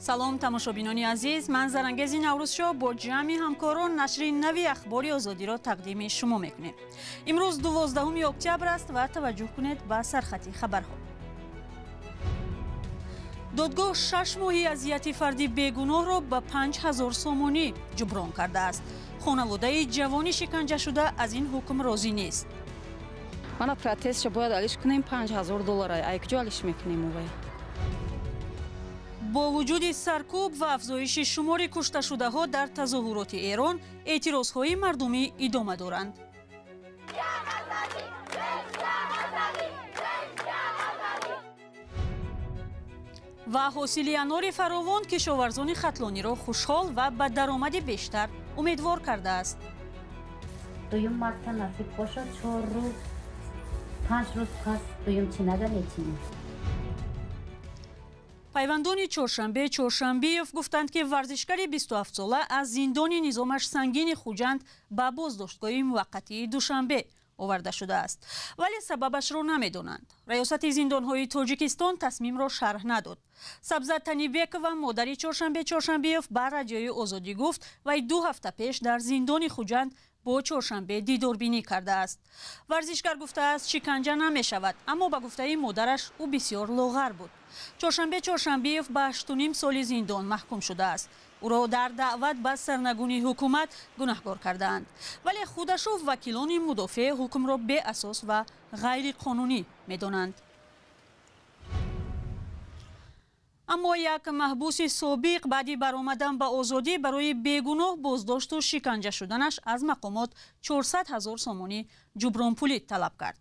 Салом, тамошобинони азиз, ман Зарангези Наврӯзшоҳ бо ҷамъи ҳамкорон нашри нави Ахбори Озодиро тақдими шумо мекунем. Имрӯз 12 октябр аст ва таваҷҷӯҳ кунед ба сархати хабарҳо. Додгоҳ 6 моҳи азияти фарди бегуноҳро ба 5000 сомонӣ ҷуброн кардааст. Хонаводаи ҷавони шиканҷашуда аз ин ҳукм розӣ нест. Мана протестша бояд алиш кунем 5000 доллара. Ай куҷо алиш мекунем увай? Бо вуҷуди саркӯб ва афзоиши шумори кушташудаҳо дар тазоҳуроти Эрон, эътирозҳои мардумӣ идома доранд. Ва ҳосили анори фаровон кишоварзони хатлониро хушҳол ва ба даромади бештар умедвор кардааст. Дуюм марта насиб бошад, 4 рӯз, 5 рӯз пас дуюм чинага мечинем. Пайвандони Чоршанбе Чоршанбиев гуфтанд, ки варзишгари 27-сола аз зиндони низомаш сангини Хуҷанд ба боздоштгоҳи муваққатии Душанбе оварда шудааст, вале сабабашро намедонанд. Раёсати зиндонҳои Тоҷикистон тасмимро шарҳ надод. Сабза Танибекова, модари Чоршанбе Чоршанбиев, ба Радиои Озодӣ гуфт, вай 2 ҳафта пеш дар зиндони Хуҷанд бо Чоршанбе дидорбинӣ кардааст. Варзишгар гуфтааст, шиканҷа намешавад, аммо ба гуфтаи модараш ӯ бисёр лоғар буд. Чоршанбе Чоршанбиев ба 8,5 соли зиндон маҳкум шудааст. Ӯро дар даъват ба сарнагунии ҳукумат гунаҳгор кардаанд, вале худашу вакилони мудофеъ ҳукмро беасос ва ғайриқонунӣ медонанд. Аммо як маҳбуси собиқ баъди баромадан ба озодӣ барои бегуноҳ боздошту шиканҷа шуданаш аз мақомот 400 000 сомонӣ ҷубронпулӣ талаб кард.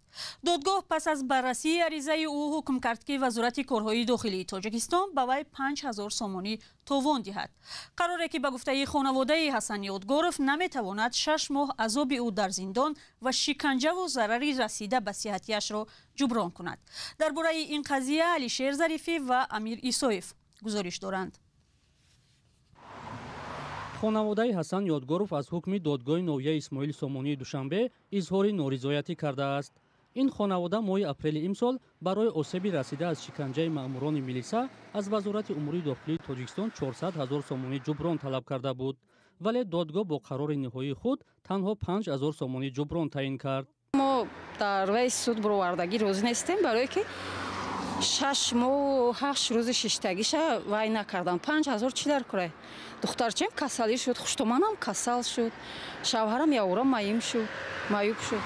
Додгоҳ пас аз баррасии аризаи ӯ ҳукм кард, ки Вазорати корҳои дохилии Тоҷикистон ба вай 5000 сомонӣ товон диҳад. Қароре ки ба гуфтаи хонаводаи Ҳасан Ёдгоров наметавонад 6 моҳ азоби ӯ дар зиндон ва шиканҷаву зарари расида ба сиҳатияшро ҷуброн кунад. Дар бораи ин қазия Алишер Зарифӣ ва Амир Исоев гузориш доранд. Хонаводаи Ҳасан Ёдгоров аз ҳукми додгоҳи ноҳияи Исмоили Сомонии Душанбе изҳори норизоятӣ кардааст. Ин хонавода моҳи апрели имсол барои осеби расида аз шиканҷаи маъмурони милиса аз Вазорати умури дохилии Тоҷикистон 400 000 сомонӣ ҷуброн талаб карда буд, вале додгоҳ бо қарори ниҳоии худ танҳо 5000 сомонӣ ҷуброн таъин кард. Мо дар вай суд бировардагӣ розӣ нестем, барое ки 6 моҳу 8 рӯзи шиштагиша вай накардам. 5000 чӣ дар курай? Духтарчаем касалӣ шуд, хуштоманам касал шуд, шавҳарам явра маим шуд, маюб шуд.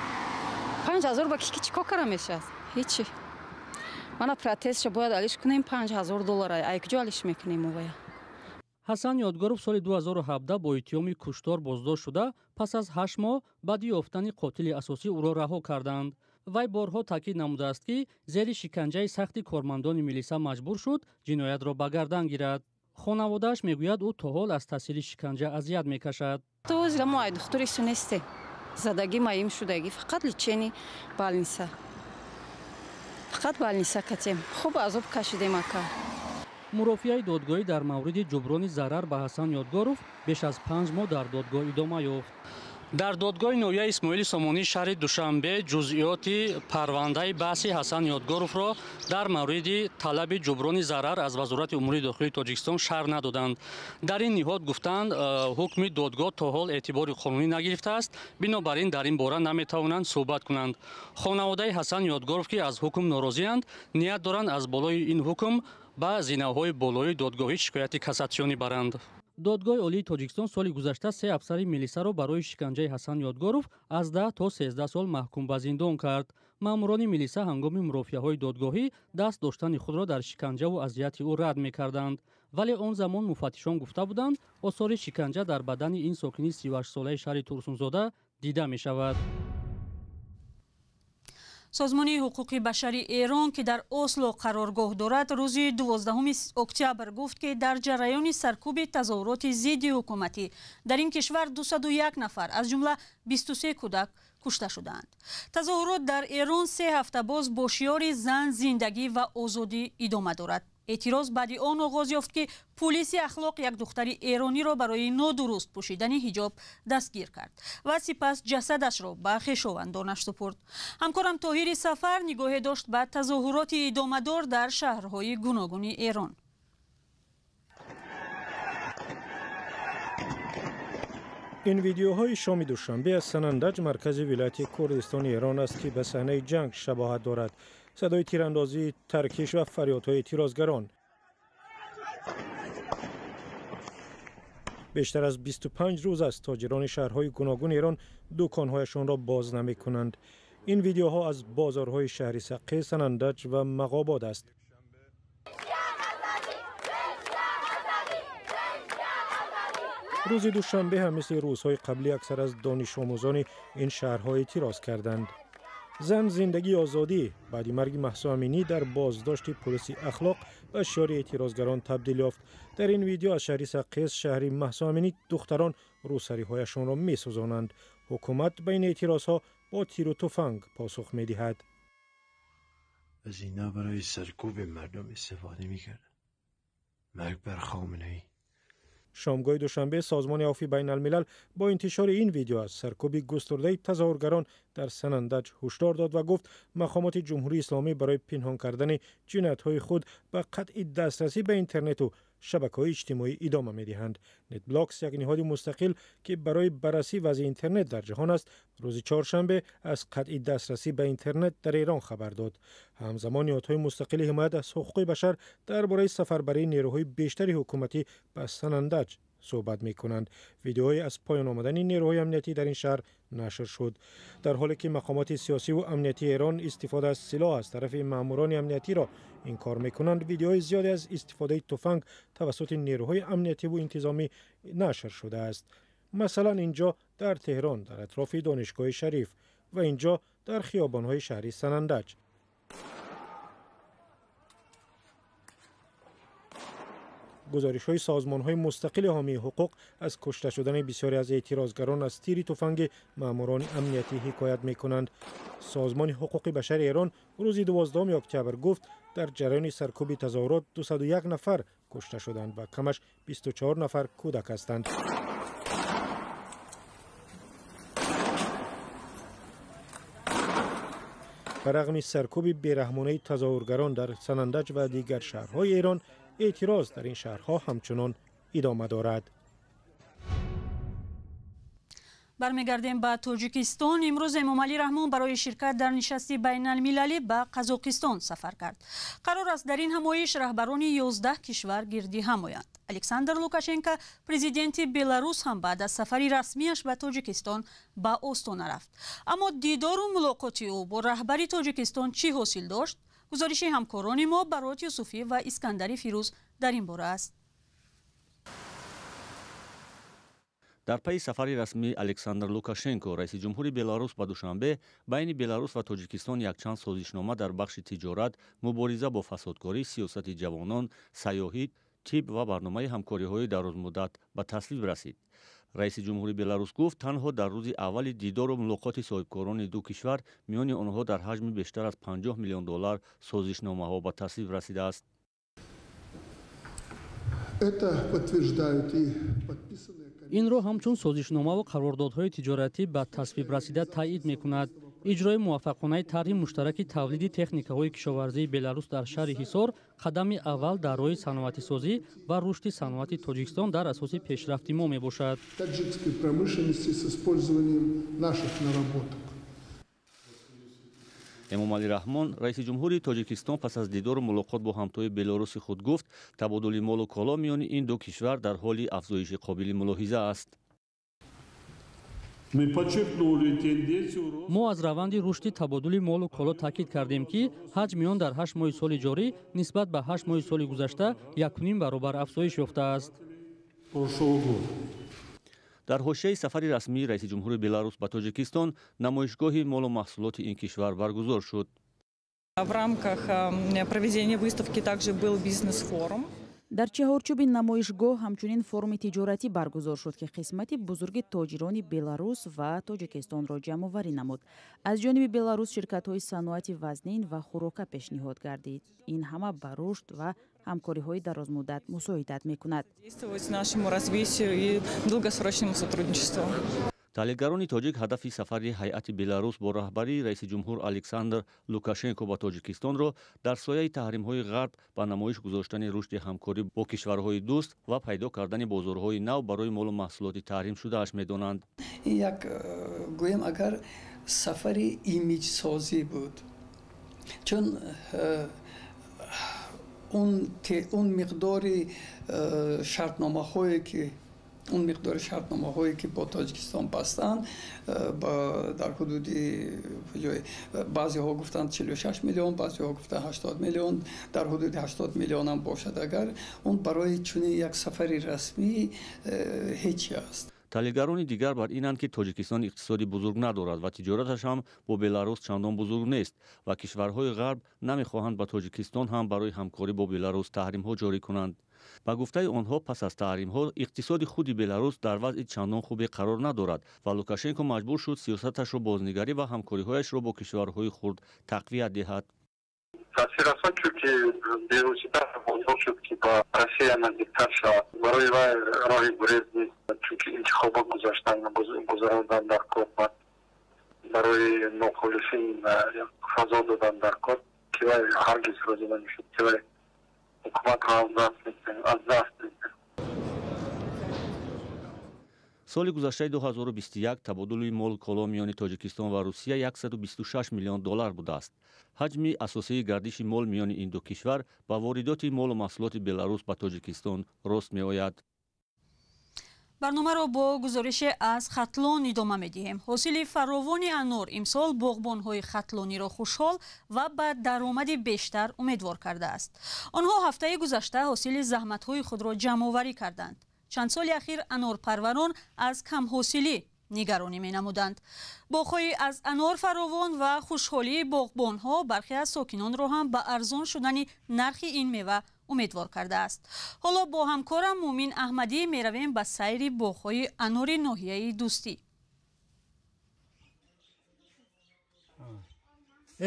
5000 ба ки чӣ кор кара мешавад? Ҳичи. Мана протестша бояд алиш кунем 5000 доллара. Ай куҷо алиш мекунем увая? Ҳасан Ёдгоров соли 2017 бо иттиҳоми куштор боздошт шуда, пас аз 8 моҳ баъди ёфтани қотили асосӣ ӯро раҳо карданд. Вай борҳо таъкид намудааст, ки зери шиканҷаи сахти кормандони милиса маҷбур шуд ҷиноятро ба гардан гирад. Хонаводааш мегӯяд, ӯ то ҳол аз таъсири шиканҷа азият мекашад. То ҳозира мо ай духтури су нестем. Задагӣ маим шудагӣ, фақат лечени больница. Фақат больница катем. Хуб азоб кашидем ака. Мурофиаи додгоҳӣ дар мавриди ҷуброни зарар ба Ҳасан Ёдгоров беш аз 5 моҳ дар додгоҳ идома ёфт. Дар додгоҳи ноҳияи Исмоили Сомонии шаҳри Душанбе ҷузъиёти парвандаи баҳси Ҳасан Ёдгоровро дар мавриди талаби ҷуброни зарар аз Вазорати умури дохилии Тоҷикистон шарҳ надоданд. Дар ин ниҳод гуфтанд, ҳукми додгоҳ то ҳол эътибори қонунӣ нагирифтааст, бинобар ин дар ин бора наметавонанд суҳбат кунанд. Хонаводаи Ҳасан Ёдгоров, ки аз ҳукм норозианд, ният доранд аз болои ин ҳукм ба зинаҳои болои додгоҳӣ шикояти кассатсионӣ баранд. Додгоҳи Олии Тоҷикистон соли гузашта 3 афсари милисаро барои шиканҷаи Ҳасан Ёдгоров аз 10 то 13 сол маҳкум ба зиндон кард. Маъмурони милиса ҳангоми мурофиаҳои додгоҳӣ даст доштани худро дар шиканҷаву азияти ӯ рад мекарданд. Вале он замон муфаттишон гуфта буданд, осори шиканҷа дар бадани ин сокини 38-солаи шаҳри Турсунзода дида мешавад. Созмони ҳуқуқи башари Эрон, ки дар Осло қароргоҳ дорад, рӯзи 12 октябр гуфт, ки дар ҷараёни саркӯби тазоҳуроти зидди ҳукуматӣ дар ин кишвар 201 нафар, аз ҷумла 23 кӯдак кушта шудаанд. Тазоҳурот дар Эрон 3 ҳафта боз бо шиёри зан, зиндагӣ ва озодӣ идома дорад. Эътироз баъди он оғоз ёфт, ки пулиси ахлоқ як духтари эрониро барои нодуруст пӯшидани ҳиҷоб дастгир кард ва сипас ҷасадашро ба хешовандонаш супурд. Ҳамкорам Тоҳири Сафар нигоҳе дошт ба тазоҳуроти идомадор дар шаҳрҳои гуногуни Эрон. Ин видеоҳои шоми душанбе аз Санандаҷ, маркази вилояти Курдистони Эрон аст, ки ба саҳнаи ҷанг шабоҳат дорад. Садои тирандозӣ, таркиш ва фарёдҳои эътирозгарон. Бештар аз 25 рӯз аст тоҷирони шаҳрҳои гуногуни Эрон дуконҳояшонро боз намекунанд. Ин видеоҳо аз бозорҳои шаҳри Саққез, Санандаҷ ва Мағобод аст. Рӯзи душанбе ҳам мисли рӯзҳои қаблӣ аксар аз донишомӯзони ин шаҳрҳо эътироз карданд. Зан, зиндагӣ, озодӣ баъди марги Маҳсо Аминӣ дар боздошти пулиси ахлоқ ба шиори эътирозгарон табдил ёфт. Дар ин видео аз шаҳри Саққез, шаҳри Маҳсо Аминӣ, духтарон рӯсариҳояшонро месӯзонанд. Ҳукумат ба ин эътирозҳо бо тиру туфанг посух медиҳад. Аз ино барои саркӯби мардум истифода мекарданд. Марг бар Хоманаӣ. Шомгоҳи душанбе созмони Афви байналмилал бо интишори ин видео аз саркӯби густурдаи тазоҳургарон дар Санандаҷ ҳушдор дод ва гуфт мақомоти Ҷумҳурии Исломӣ барои пинҳон кардани ҷиноятҳои худ ба қатъи дастрасӣ ба интернету шабакаҳои иҷтимоӣ идома медиҳанд. Нетблокс, як ниҳоди мустақил, ки барои баррасии вазъи интернет дар ҷаҳон аст, рӯзи чоршанбе аз қатъи дастрасӣ ба интернет дар Эрон хабар дод. Ҳамзамон ниҳодҳои мустақили ҳимоят аз ҳуқуқи башар дар бораи сафарбарии нерӯҳои бештари ҳукуматӣ ба Санандаҷ суҳбат мекунанд. Видеоҳое аз поён омадани нерӯҳои амниятӣ дар ин шаҳр нашр шуд. Дар ҳоле ки мақомоти сиёсиву амниятии Эрон истифода аз силоҳ аз тарафи маъмурони амниятиро инкор мекунанд, видеоҳои зиёде аз истифодаи туфанг тавассути нерӯҳои амниятиву интизомӣ нашр шудааст. Масалан, инҷо дар Теҳрон, дар атрофи Донишгоҳи Шариф, ва инҷо дар хиёбонҳои шаҳри Санандаҷ. Гузоришҳои созмонҳои мустақили ҳомии ҳуқуқ аз кушта шудани бисёре аз эътирозгарон аз тири туфанги маъмурони амниятӣ ҳикоят мекунанд. Созмони ҳуқуқи башари Эрон рӯзи 12 октябр гуфт дар ҷараёни саркӯби тазоҳурот 201 нафар кушта шуданд ва камаш 24 нафар кӯдак ҳастанд. Ба рағми саркӯби бераҳмонаи тазоҳургарон дар Санандаҷ ва дигар шаҳрҳои Эрон, эътироз дар ин шаҳрҳо ҳамчунон идома дорад. Бармегардем ба Тоҷикистон. Имрӯз Эмомалӣ Раҳмон барои ширкат дар нишасти байналмилалӣ ба Қазоқистон сафар кард. Қарор аст дар ин ҳамоиш раҳбарони 11 кишвар гирди ҳам оянд. Александр Лукашенко, президенти Беларус, ҳам баъд аз сафари расмияш ба Тоҷикистон ба Остона рафт. Аммо дидору мулоқоти ӯ бо раҳбари Тоҷикистон чӣ ҳосил дошт? Гузориши ҳамкорони мо Барот Юсуфӣ ва Искандари Фирӯз дар ин бора аст. Дар пайи сафари расмии Александр Лукашенко, раиси ҷумҳури Беларус, ба Душанбе, байни Беларус ва Тоҷикистон якчанд созишнома дар бахши тиҷорат, мубориза бо фасодкорӣ, сиёсати ҷавонон, сайёҳӣ, тиб ва барномаи ҳамкориҳои дарозмуддат ба тасвиб расид. Раиси ҷумҳури Беларус гуфт, танҳо дар рӯзи аввали дидору мулоқоти соҳибкорони ду кишвар миёни онҳо дар ҳаҷми бештар аз 50 миллион доллар созишномаҳо ба тасвиб расидааст. Инро ҳамчун созишномаву қарордодҳои тиҷоратӣ ба тасвиб расида таъид мекунад. Иҷрои муваффақонаи тарҳи муштараки тавлиди техникаҳои кишоварзии Беларус дар шаҳри Ҳисор қадами аввал дар роҳи саноатисозӣ ва рушди саноати Тоҷикистон дар асоси пешрафти мо мебошад. Эмомалӣ Раҳмон, раиси ҷумҳури Тоҷикистон, пас аз дидору мулоқот бо ҳамтои белоруси худ гуфт, табодули молу коло миёни ин ду кишвар дар ҳоли афзоиши қобили мулоҳиза аст. Мо аз раванди рушди табодули молу коло таъкид кардем, ки ҳаҷми он дар 8 моҳи соли ҷорӣ нисбат ба 8 моҳи соли гузашта 1,5 баробар афзоиш ёфтааст. Дар ҳошияи сафари расмии раиси ҷумҳури Беларус ба Тоҷикистон намоишгоҳи молу маҳсулоти ин кишвар баргузор шуд. В рамках проведения выставки также был бизнес-форум. Дар чаҳорчӯби намоишгоҳ ҳамчунин форуми тиҷоратӣ баргузор шуд, ки қисмати бузурги тоҷирони Беларус ва Тоҷикистонро ҷамъоварӣ намуд. Аз ҷониби Беларус ширкатҳои саноати вазнин ва хӯрока пешниҳод гардид. Ин ҳама ба рушд ва ҳамкориҳои дарозмуддат мусоидат мекунад. Нашему развитию и долгосрочному сотрудничеству. Таҳлилгарони тоҷик ҳадафи сафари ҳайати Беларус бо раҳбарии раиси ҷумҳур Александр Лукашенко ба Тоҷикистонро дар сояи таҳримҳои ғарб ба намоиш гузоштани рушди ҳамкорӣ бо кишварҳои дӯст ва пайдо кардани бозорҳои нав барои молу маҳсулоти таҳримшудааш медонанд. Ин як, гӯем агар, сафари имиҷсозӣ буд, чун он миқдори шартномаҳое ки бо Тоҷикистон бастанд, дар ҳудуди баъзеҳо гуфтанд 46 миллион, баъзеҳо гуфтанд 80 миллион, дар ҳудуди 80 миллион ҳам бошад агар, он барои чунин як сафари расмӣ ҳеҷ аст. Таҳлилгарони дигар бар инанд, ки Тоҷикистон иқтисоди бузург надорад ва тиҷораташ ҳам бо Беларус чандон бузург нест ва кишварҳои ғарб намехоҳанд ба Тоҷикистон ҳам барои ҳамкорӣ бо Беларус таҳримҳо ҷорӣ кунанд. Ба гуфтаи онҳо, пас аз таҳримҳо иқтисоди худи Беларус дар вазъи чандон хубе қарор надорад ва Лукашенко маҷбур шуд сиёсаташро бознигарӣ ва ҳамкориҳояшро бо кишварҳои хурд тақвият диҳад. Таъсир расон, чунки бевосита возор шуд, ки ба Россия наздиктар шавад. Барои вай роҳи гурез нест, чунки интихобот гузарондан дар кор, барои мухолифин фазо додан дар кор, ки вай ҳаргиз розӣ намешуд, ки вай ҳукуматро аз даст медиҳад. Соли гузаштаи 2021 табодули мол коло миёни Тоҷикистон ва Русия 126 миллион доллар будааст. Ҳаҷми асосии гардиши мол миёни ин ду кишвар ба воридоти молу маҳсулоти Беларус ба Тоҷикистон рост меояд. Барномаро бо гузорише аз Хатлон идома медиҳем. Ҳосили фаровони анор имсол боғбонҳои хатлониро хушҳол ва ба даромади бештар умедвор кардааст. Онҳо ҳафтаи гузашта ҳосили заҳматҳои худро ҷамъоварӣ карданд. Чанд соли ахир анорпарварон аз камҳосилӣ нигаронӣ менамуданд. Боғҳои аз анор фаровон ва хушҳолии боғбонҳо бархе аз сокинонро ҳам ба арзон шудани нархи ин мева умедвор кардааст. Ҳоло бо ҳамкорам Мумин Аҳмадӣ меравем ба сайри боғҳои анори ноҳияи Дӯстӣ.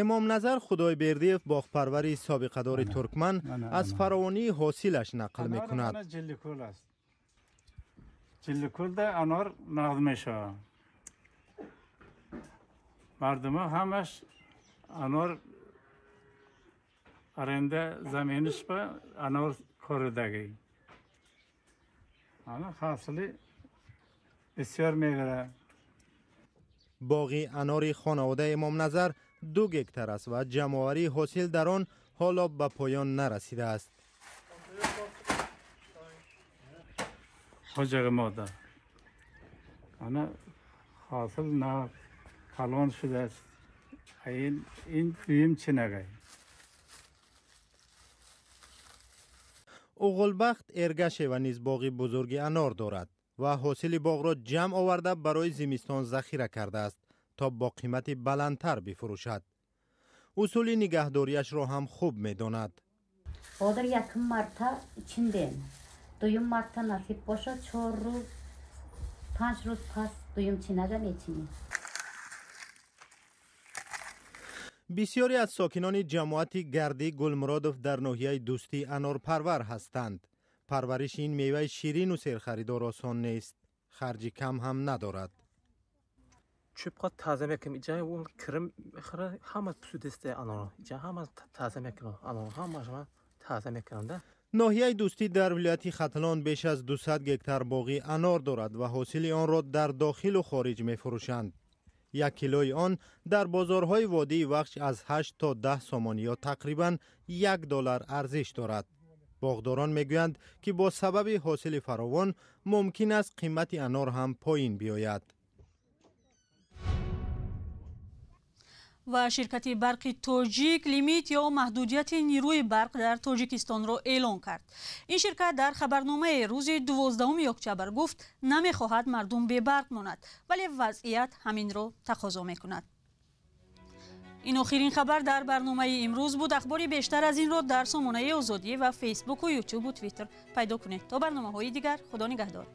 Имомназар Худойбердиев, боғпарвари собиқадори туркман, аз фаровонии ҳосилаш нақл мекунад. Чилликӯлда анор нағд мешавад. Мардума ҳамаш анор аренда заминиш ба анор коридагӣ. Ана ҳосили бисёр мегирад. Боғи анори хонаводаи Имомназар 2 гектар аст ва ҷамъоварии ҳосил дар он ҳоло ба поён нарасидааст. Хоҷаги модар ана ҳосил на калон шудааст. Ин дуюм чинагай. Оғулбахт Эргашева низ боғи бузурги анор дорад ва ҳосили боғро ҷамъ оварда барои зимистон захира кардааст, то бо қимати баландтар бифурӯшад. Усули нигаҳдориашро ҳам хуб медонад. Ҳозир якум марта чиндем. Дуюм марта насиб бошад, 4 рӯз, 5 рӯз пас дуюм чинага мечинем. Бисёре аз сокинони ҷамоати Гардӣ Гулмуродов дар ноҳияи Дӯстӣ анорпарвар ҳастанд. Парвариши ин меваи ширину серхаридор осон нест, харҷи кам ҳам надорад. Чӯбқа таза мекунем, иҷа кирим мехӯра, ҳама пусудисте анор, иҷа ҳама таза мекунам, анор ҳамааш таза мекунам да. Ноҳияи Дӯстӣ дар вилояти Хатлон беш аз 200 гектар боғи анор дорад ва ҳосили онро дар дохилу хориҷ мефурӯшанд. 1 килои он дар бозорҳои водии Вахш аз 8 то 10 сомонӣ ё тақрибан $1 арзиш дорад. Боғдорон мегӯянд, ки бо сабаби ҳосили фаровон мумкин аст қимати анор ҳам поин биёяд. Ва ширкати барқи Тоҷик лимит ё маҳдудияти нерӯи барқ дар Тоҷикистонро эълон кард. Ин ширкат дар хабарномаи рӯзи 12 октябр гуфт, намехоҳад мардум бебарқ монад, вале вазъият ҳаминро тақозо мекунад. Ин охирин хабар дар барномаи имрӯз буд. Ахбори бештар аз инро дар сомонаи Озодӣ ва Фейсбуку, Ютубу Твиттер пайдо кунед. То барномаҳои дигар, Худо нигаҳдор.